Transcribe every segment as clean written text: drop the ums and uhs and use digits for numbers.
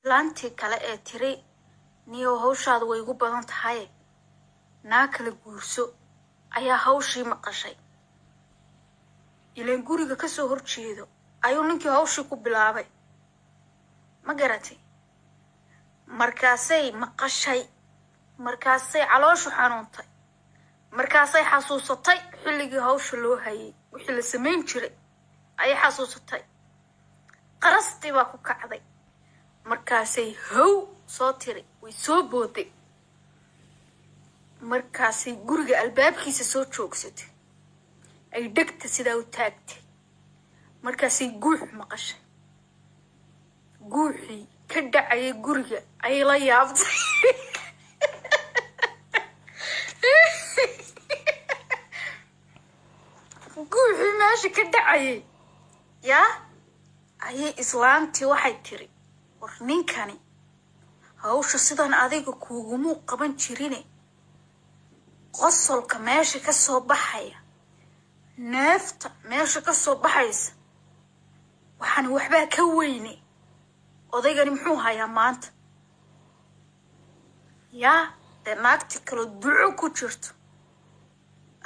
Laantii kale ee tiri, "Niyow, hawshaada way igu badan tahay, naa kala guurso," ayaa hawshii maqashay. Ilaan guriga kasoo horjeedo ayuu ninkii hawshii ku bilaabay, ma garatay? Markaasay maqashay, markaasay calooshu xanuuntay, markaasay xasuusatay xilligii hawsha loo hayay, wixii la samayn jiray ayay xasuusatay. Qarastii baa ku kacday. Markaasay how soo tiri, way soo booday. Markaasay guriga albaabkiisa soo joogsatay, ay dhegta sidaa u taagtay. Markaasay guux maqashay. Guuxii ka dhacayay guriga ayay la yaabtay. Guuxii meesha ka dhacayay yaa ayay islaantii waxay tiri, "War ninkani hawsha sidan adiga kuugumuu qaban jirine, qosolka meesha ka soo baxaya, neefta meesha ka soo baxaysa, waxaan waxbaa ka weyne. Odaygani muxuu hayaa maanta?" Yaa dee naagti kaloo duco ku jirto,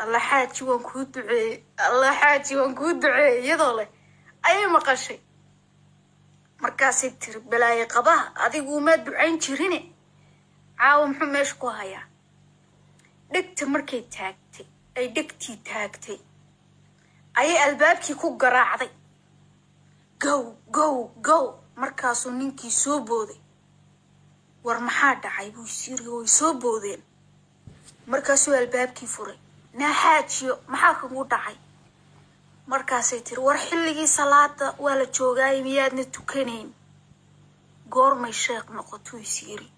"Alla xaaji, waan kuu duceeyey, alla xaaji, waan kuu duceeyey," iyadoo leh ayay maqashay. Markaasay tiri, "Balaaye qabaha, adigu umaa ducayn jirine, caawa muxuu meesha ku hayaa?" Dhegta markay taagtay, ay dhegtii taagtay, ayay albaabkii ku garaacday, gow gow gow. Markaasuu ninkii soo booday. "War maxaa dhacay?" buu isiri. Way soo boodeen. Markaasuu albaabkii furay. "Naa xaajiyo, maxaa kugu dhacay?" Markaasay tiri, "War xilligii salaada waa la joogaayay, miyaadna tukanayn?" "Goormay sheekh noqotuu?" is yiri.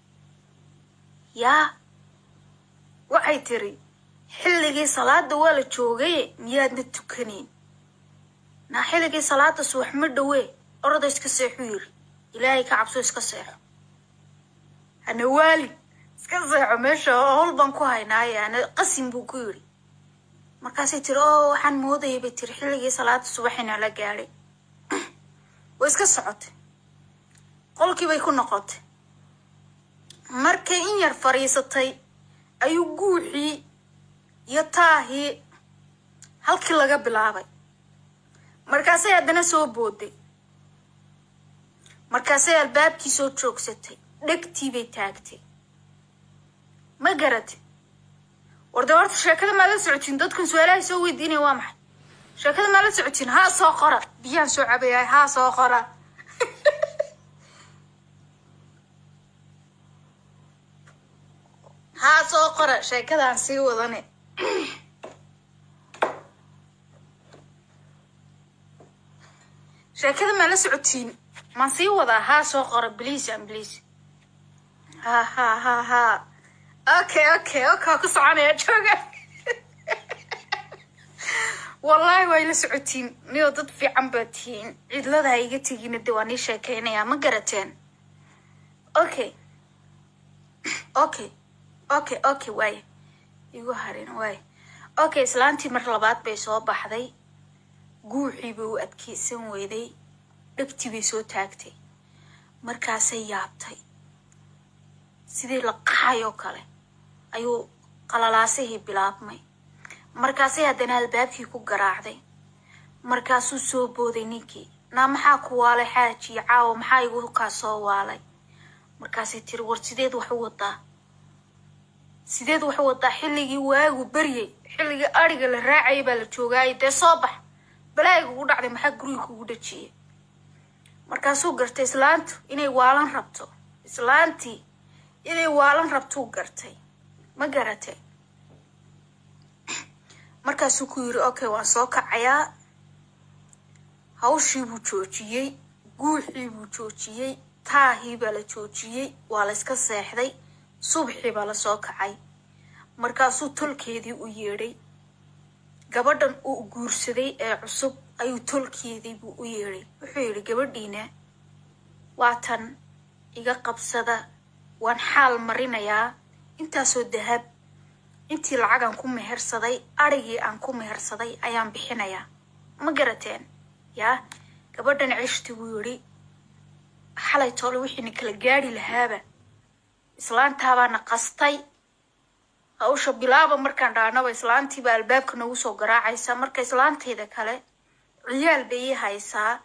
Yaa waxay tiri, "Xilligii salaada waa la joogaye, miyaadna tukanayn?" "Naa xilligii salaada subax ma dhowee, orada iska seexu," yiri. "Ilaahay ka cabso, iska seexo, hana waali, iska seexo, meesha howl baan ku haynaaye, hana qasin," buu ku yiri. Markaasay tiri, "Oo waxaan moodayay," bay tiri, "xilligii salaada subaxina la gaadhay." Way iska socotay, qolkii bay ku noqotay. Markay in yar fadhiisatay ayuu guuxii iyo taahii halkii laga bilaabay. Markaasay haddana soo booday. Markaasay albaabkii soo joogsatay, dhegtii bay taagtay, ma garatay? War dee horta sheekada maa la socotiin? Dadkan su-aalahay soo weydiinaya waa maxay? Sheekada maa la socotiin? Haa soo qora, biyaan soo cabayahay. Haa soo qora. Haa soo qora, sheekadaan sii wadane. Sheekada maa la socotiin? Maan sii wadaa? Haa soo qora, please and please. Ha ha ha ha, okay okay okay, waa ku soconaya jooga. Wallahi waa ila socotiin, niyo dad fiican baa tihiin. Cidlada ha iga tegina, de waa nii sheekeynayaa, ma garateen? Okay okay okay okay, waaya igu harin waaya. Okay, islaantii mar labaad bay soo baxday. Guuxii bay u adkeysan weyday, dhegtii bay soo taagtay. Markaasay yaabtay, sidii la qaxay oo kale ayuu qalalaasihii bilaabmay. Markaasay haddana albaabkii ku garaacday. Markaasuu soo booday ninkii. "Naa maxaa ku waalay xaaji caawa? Maxaa igu kaa soo waalay?" Markaasay tiri, "War sideed wax u wadaa? Sideed wax u wadaa? Xilligii waagu baryay, xilligii ariga la raacayay baa la joogaayay, dee soo bax. Balaayiga ugu dhacday, maxaa guriga kugu dhajiyay?" Markaasuu gartay islaantu inay waalan rabto. Islaantii inay waalan rabtuu gartay, ma garatay? Markaasuu ku yiri, "Okay, waan soo kacayaa." Hawshii buu joojiyey, guuxii buu joojiyey, taahii baa la joojiyey, waa la iska seexday. Subaxii baa la soo kacay. Markaasuu tolkeedii u yeedhay. Gabadhan uu guursaday ee cusub ayuu tolkeedii buu u yeedhay. Wuxuu yidhi, "Gabadhiina waa tan, iga qabsada, waan xaal marinayaa. Intaasoo dahab, intii lacagaan ku mehersaday, arigii aan ku mehersaday ayaan bixinayaa, ma garateen? Yaa gabadhan ceshti," buu yidhi. Xalay toole wixiina kala gaari lahaaba islaantaabaana qastay. Hawsha bilaaba markaan dhaanaba islaantiiba albaabka nagu soo garaacaysa. Marka islaantayda kale ciyaal bay ii haysaa,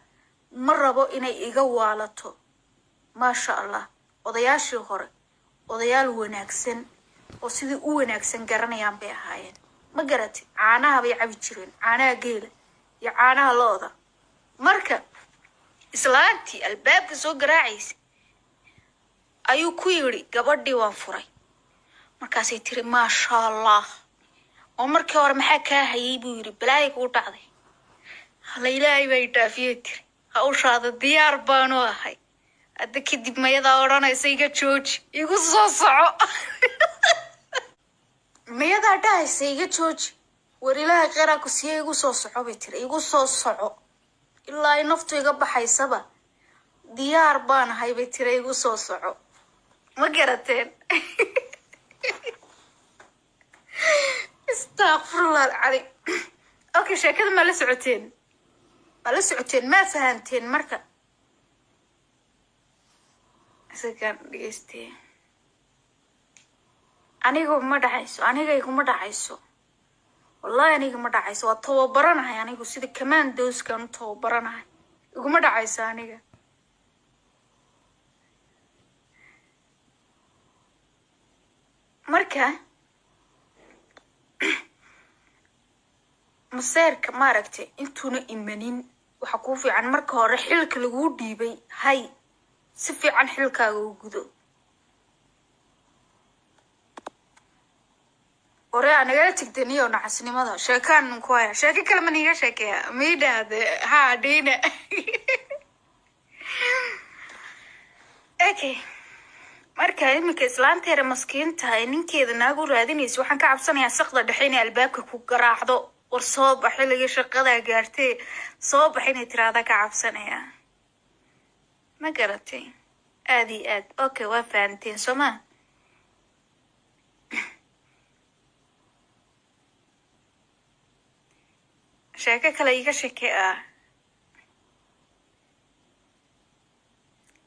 ma rabo inay iga waalato. Maasha Allah, odayaashii hore odayaal wanaagsan oo sidii u wanaagsan garanayaan bay ahaayeen, ma garatid? Caanaha bay cabi jireen, caanaha geela iyo caanaha lo-da. Marka islaantii albaabka soo garaacaysa ayuu ku yidhi, "Gabadhii waan furay." Markaasay tiri, "Maasha Allah, oo markii hore maxaa kaa hayay?" buu yidhi. "Balaaya kugu dhacday, hala Ilaahay baa i dhaafiyey," tiri. "Hawshaada diyaar baanu ahay hadda kadib." Mayadaa odhanaysa, "Iga jooji, igu soo soco"? Mayadaa dhahaysa, "Iga jooji"? "War Ilaahay kheyraa ku siiya, igu soo soco," bay tiri. "Igu soo soco ilaa ay naftu iga baxaysaba, diyaar baan ahay," bay tiri, "igu soo soco." Ma garateen? Istakfirullah alcaliim. Okay, sheekada ma la socoteen? Ma la socoteen? Ma fahanteen? Marka isagaan dhegeystee, aniga ma dhacayso, aniga iguma dhacayso, wallahi aniga ma dhacayso. Waa tababaranahay anigu, sida commandoskan u tababaranahay. Iguma dhacayso aniga. Marka maseerka, maaragtay, intuuna imanin waxaa kuu fiican marka hore xilka laguu dhiibay hay, si fiican xilkaaga u gudo. Ore aa nagala tegdaniyo nacasnimada. Sheekaan ku haya, sheeko kale ma niiga sheekeeya? Miidhaade haa dhiina. Okay, marka iminka islaanteera maskiinta ee ninkeeda naagu raadinaysa, waxaan ka cabsanayaa saqda dhexe inay albaabka ku garaacdo, "War soo bax, xilligii shaqadaa gaartee, soo bax," inay tiraahda ka cabsanayaa. Ma garatay? Aada iyo aad. Okay, waa fahanteen, soo ma? Sheeko kale iga sheeke ah.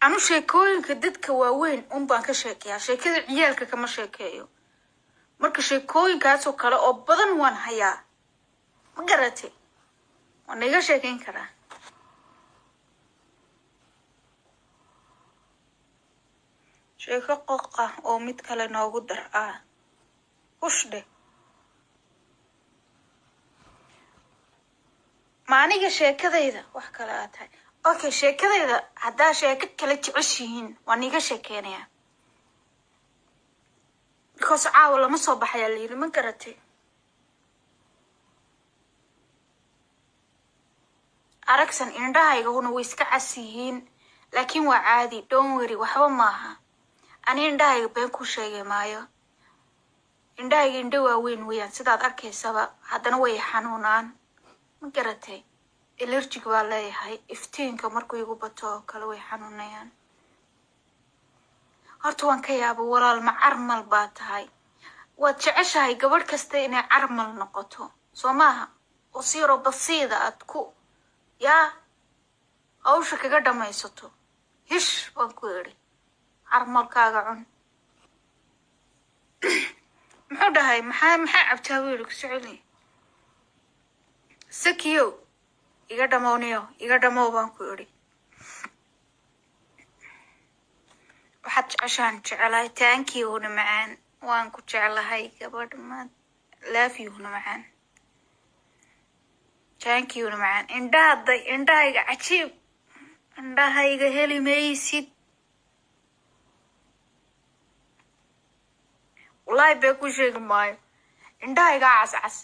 Anu sheekooyinka dadka waaweyn un baan ka sheekeeyaa, sheekada ciyaalka kama sheekeeyo. Marka sheekooyinkaasoo kale oo badan waan hayaa, ma garatay? Waan iga sheekeyn karaa. Sheeko qoq ah oo mid kale noogu dar ah, hush dheh. Ma aniga sheekadayda wax kale aa tahay? Okay, sheekadayda haddaa sheeko kale jeceshihiin waan iiga sheekeynayaa, because caawa lama soo baxayaa la yiri, ma garatay? Aragsan indhahaygahuna way iska cas yihiin, laakiin waa caadi, don't worry, waxba maaha. Ani indhahayga been ku sheegi maayo, indhahayga indho waaweyn weeyaan sidaad arkaysaba, haddana way xanuunaan, ma garatay? Allergic baa leeyahay, iftiinka markuu igu bato oo kale way xanuunayaan. Horta waan ka yaaba, walaal, ma carmal baa tahay? Waad jeceshahay gabadh kasta inay carmal noqoto, soo maaha? Oo si yaroo basiida aad ku yaa hawsha kaga dhamaysato. Hish baan ku idhi, carmalkaaga cun. Muxuu dhahay? Maxaa cabtaa buu yidhi? Ku socoli sakiyow, iga dhamowniyo, iga dhamow baan ku idhi. Waxaad jeceshaan jecelahay. Thank you, huna macaan, waan ku jeclahay gabadh ma. Love you, huna macaan. Thank you, huna macaan. Indhahaday, indhahayga cajiib, indhahayga heli maysid, wallahi bee ku sheegi maayo. Indhahayga cas cas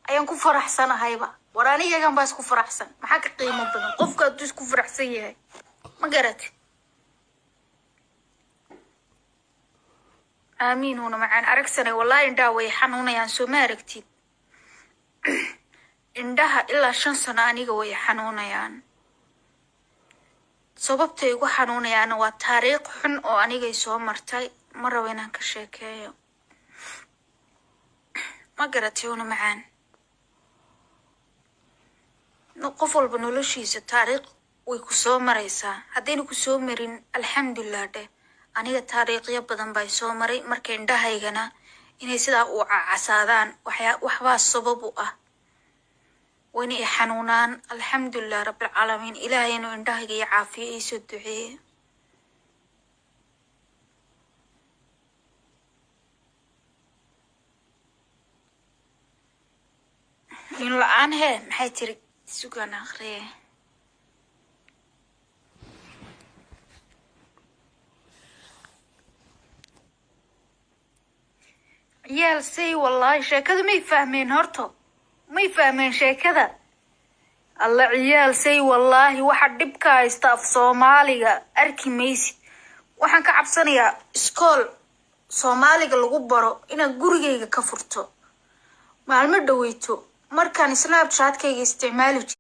ayaan ku faraxsanahayba. War anigagan baa isku faraxsan, maxaa ka qiimo badan qofka hadduu isku faraxsan yahay? Ma garatid? Aamiin, huna macaan. Aragsanay, wallahi indhaha way xanuunayaan, soo ma aragtid? Indhaha ilaa 5 sano aniga way xanuunayaan. Sababtay igu xanuunayaana waa taariikh xun oo anigay soo martay, ma rabo inaan ka sheekeeyo. Ma garatay, una macaan? Qof walba noloshiisa taariikh Way ku soo maraysaa. Haddayna ku soo marin, alxamdulilah dheh. Aniga taariikhyo badan baa soo maray. Marka indhahaygana inay sidaa u cacasaadaan, waxyaa waxbaa sabab u ah, wayna i xanuunaan. Alxamdulilah rabbilcaalamiin, Ilaahay inuu indhahayga iyo caafiyo iisoo duceeye. Nin la-aan hee, maxay tiri? Sugaan aqriye. Ciyaal say, wallaahi sheekada may fahmeen horto, may fahmeen sheekada. Alla ciyaal say, wallaahi waxa dhibka haysta af Soomaaliga arki maysid. Waxaan ka cabsanayaa iskool Soomaaliga lagu baro inaan gurigayga ka furto. Maalmo dhaweyto markaan Snapchatkayga isticmaali